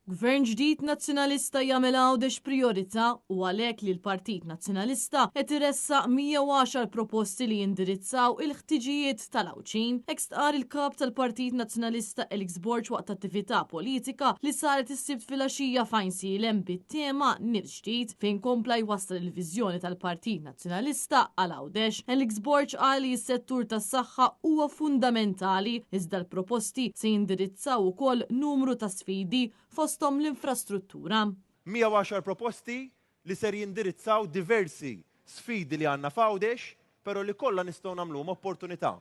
Gvern ġdid Nazzjonalista jagħmel Għawdex prijorità u għalhekk li l-Partit Nazzjonalista qed iressaq 110 proposti li jindirizzaw il-ħtiġijiet tal-Għawdxin. Hekk stqarr il-Kap tal-Partit Nazzjonalista Alex Borg waqt attività politika li saret is-Sibt filgħaxija f'Għajnsielem bit-tema Nifs Ġdid fejn kompla jwassal il-viżjoni tal-Partit Nazzjonalista għal Għawdex. Alex Borg qal li s-settur tas-saħħa huwa fundamentali iżda l-proposti se jindirizzaw ukoll numru ta' sfidi fosthom l-infrastruttura. 110 proposti li ser jindirizzaw diversi sfidi li għandna f'Għawdex pero li kollha nistgħu nagħmluhom opportunità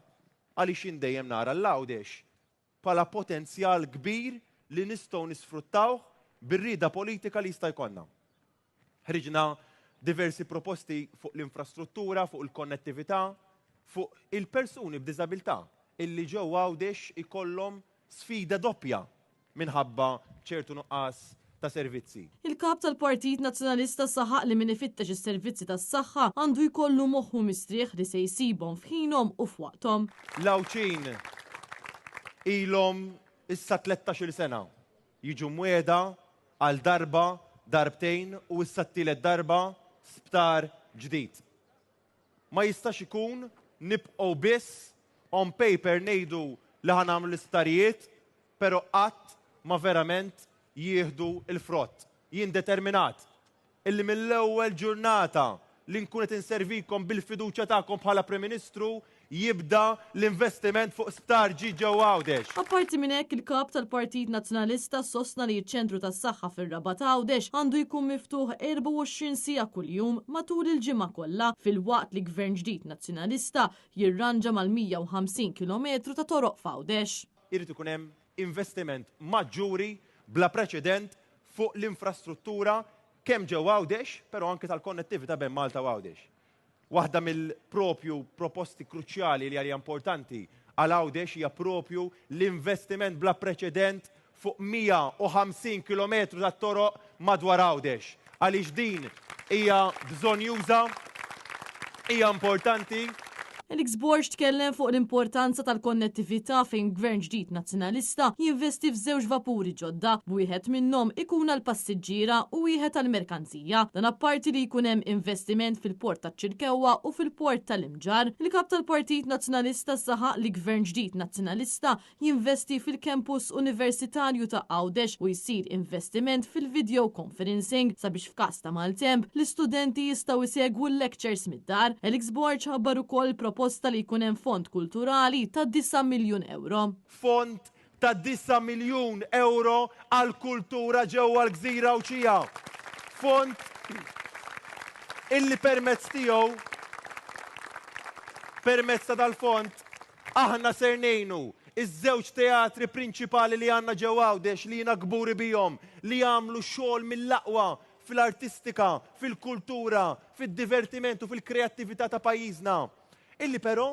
għaliex jien dejjem nara 'l Għawdex bħala potenzjal kbir li nistgħu nisfruttawh bir-rieda politika li jista' jkollna. Ħriġna diversi proposti fuq l-infrastruttura, fuq il-konnettività, fuq il-persuni b'diżabilità illi ġewwa Għawdex ikollhom sfida doppja minħabba ċertu nuqqas ta' servizzi. Il-Kap tal-Partit Nazzjonalista saħaq li min ifittex is-servizzi tas-saħħa għandu jkollu moħħu mistrieħ li se jsibhom f'ħinhom u f'waqthom. L-Għawdxin ilhom issa 13-il sena jiġu mwiegħda għal darba, darbtejn u issa t-tielet darba sptar ġdid. Ma jistax ikun nibqgħu biss on paper ngħidu li ħa nagħmlu l-isptarijiet pero qatt ma verament jieħdu l-frott. Jien determinat illi mill-ewwel ġurnata li nkun qed inservikom bil-fiduċja tagħkom bħala Prim Ministru jibda l-investiment fuq sptar ġdid ġewwa Għawdex. Apparti minn hekk, il-Kap tal-Partit Nazzjonalista sostna li ċ-ċentru tas-saħħa fir-Rabat Għawdex għandu jkun miftuħ 24 siegħa kuljum matul il-ġimgħa kollha filwaqt li Gvern ġdid Nazzjonalista jirranġa mal-150 kilometru ta' toroq f'Għawdex. Irid ikun hemm investiment maġġuri bla preċedent fuq l-infrastruttura kemm ġewwa Għawdex, però anke tal-konnettività bejn Malta u Għawdex. Waħda mill-propju proposti kruċjali li għalija importanti għal Għawdex hija propju l-investiment bla preċedent fuq 150 kilometru ta' toroq madwar Għawdex. Għaliex din hija bżonnjuża, hija importanti. Alex Borg tkellem fuq l-importanza tal-konnettività fejn Gvern ġdid Nazzjonalista jinvesti f'żewġ vapuri ġodda, b'wieħed minnhom ikun għall-passiġġiera u wieħed għall-merkanzija. Dan apparti li jkun hemm investiment fil-Port taċ-Ċirkewwa u fil-Port tal-Imġarr. Il-Kap tal-Partit Nazzjonalista saħaq li Gvern ġdid Nazzjonalista jinvesti fil-campus universitarju ta' Għawdex u jsir investiment fil-video conferencing sabiex f'każ ta' maltemp, l-istudenti jistgħu jsegwu l-lectures mid-dar. Alex Borg ħabbar ukoll proposta li jkun hemm fond kulturali ta' disa' miljun ewro. Fond ta' disa' miljun ewro għall-kultura ġewwa l-gżira Għawdxija. Fond illi permezz tiegħu, permezz ta' dal-fond, Aħna ser ngħinu ż-żewġ teatri prinċipali li għandna ġewwa Għawdex li jiena kburi bihom, li jagħmlu xogħol mill-aqwa fil-artistika, fil-kultura, fid-divertiment u fil-kreattività ta' pajjiżna, illi però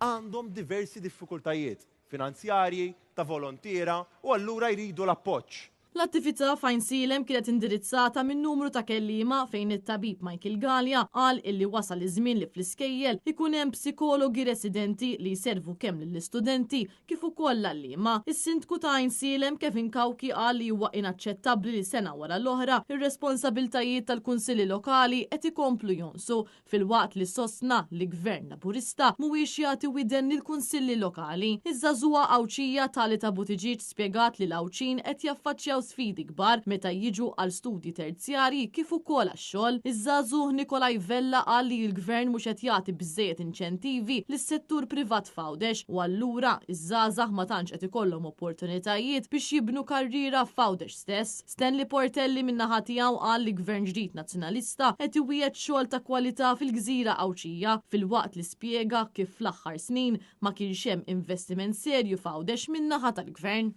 għandhom diversi diffikultajiet finanzjarji, ta' volontiera u allura jridu l-appoġġ. L-attività f'Għajnsielem kienet indirizzata minn numru ta' kelliema fejn it-tabib Michael Galea qal illi wasal iż-żmien li fl-iskejjel ikun hemm psikologi residenti li jservu kemm lill-istudenti kif ukoll l-għalliema. Is-Sindku ta' Għajnsielem Kevin Cauchi qal li huwa inaċċettabbli li sena wara l-oħra r-responsabiltajiet tal-Kunsilli Lokali qed ikomplu jonqsu filwaqt li sostna li Gvern Laburista mhuwiex jagħti widen lill-Kunsilli Lokali. Iż-żagħżugħa Għawdxija Talitha Buttigieg spjegat li l-Għawdxin qed jaffaċċjaw sfidi kbar meta jiġu għal studji terzjarji kif ukoll għax-xogħol. Iż-żagħżugħ Nikolai Vella qal li l-Gvern mhux qed jagħti biżżejjed inċentivi lis-settur privat f'Għawdex u allura ż-żgħażagħ ma tantx qed ikollhom opportunitajiet biex jibnu karriera f'Għawdex stess. Stanley Portelli min-naħa tiegħu qal li Gvern ġdid Nazzjonalista qed iwiegħed xogħol ta' kwalità fil-gżira Għawdxija filwaqt li spjega kif fl-aħħar snin ma kienx hemm investiment serju f'Għawdex min-naħa tal-Gvern.